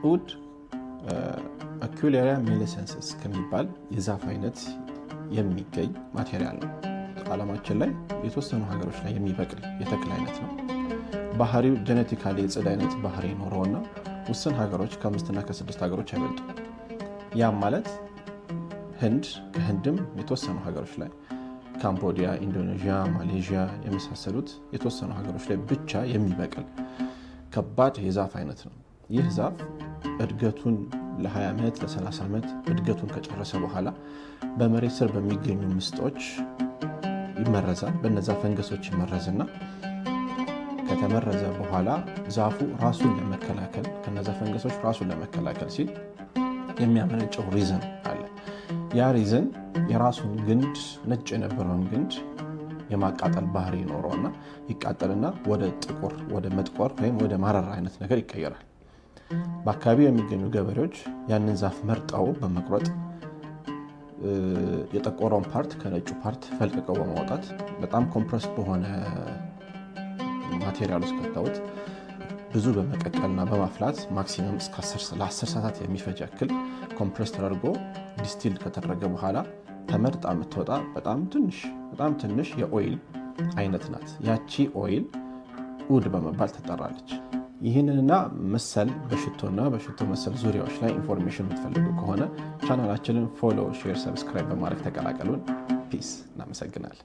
ኡድ Aquilaria malaccensis ከሚባል የዛፍ አይነት የሚገኝ material ነው። ዓለማችን ላይ የተወሰኑ ሀገሮች ላይ የሚበቅል የተክል አይነት ነው። ባህሪው genetically የጽድ አይነት ባህሪ ይኖረውና ውስን ሀገሮች፣ ከአምስትና ከስድስት ሀገሮች አይበልጡም። ያም ማለት ህንድ፣ ከህንድም የተወሰኑ ሀገሮች ላይ፣ ካምቦዲያ፣ ኢንዶኔዥያ፣ ማሌዥያ የመሳሰሉት የተወሰኑ ሀገሮች ላይ ብቻ የሚበቅል ከባድ የዛፍ አይነት ነው። ይህ ዛፍ እድገቱን ለ20 ዓመት፣ ለ30 ዓመት እድገቱን ከጨረሰ በኋላ በመሬት ስር በሚገኙ ምስጦች ይመረዛል። በነዛ ፈንገሶች ይመረዝና ከተመረዘ በኋላ ዛፉ ራሱን ለመከላከል፣ ከነዛ ፈንገሶች ራሱን ለመከላከል ሲል የሚያመነጨው resin አለ። ያ resin የራሱን ግንድ፣ ነጭ የነበረውን ግንድ የማቃጠል ባህሪ ይኖረውና ይቃጠልና ወደ ጥቁር፣ ወደ መጥቆር ወይም ወደ ማረር አይነት ነገር ይቀየራል። በአካባቢው የሚገኙ ገበሬዎች ያንን ዛፍ መርጠው በመቁረጥ የጠቆረውን part ከነጩ part ፈልቅቀው በማውጣት በጣም compress በሆነ material ውስጥ ከተውት ብዙ በመቀቀልና በማፍላት maximum እስከ ለ10 ሰዓታት የሚፈጅ ያክል compress ተደርጎ distill ከተደረገ በኋላ ተመርጣ የምትወጣ በጣም ትንሽ፣ በጣም ትንሽ የ oil አይነት ናት። ያቺ oil ኡድ በመባል ትጠራለች። ይህንንና መሰል በሽቶና በሽቶ መሰል ዙሪያዎች ላይ information የምትፈልጉ ከሆነ ቻናላችንን follow፣ share፣ subscribe በማድረግ ተቀላቀሉን። Peace። እናመሰግናለን።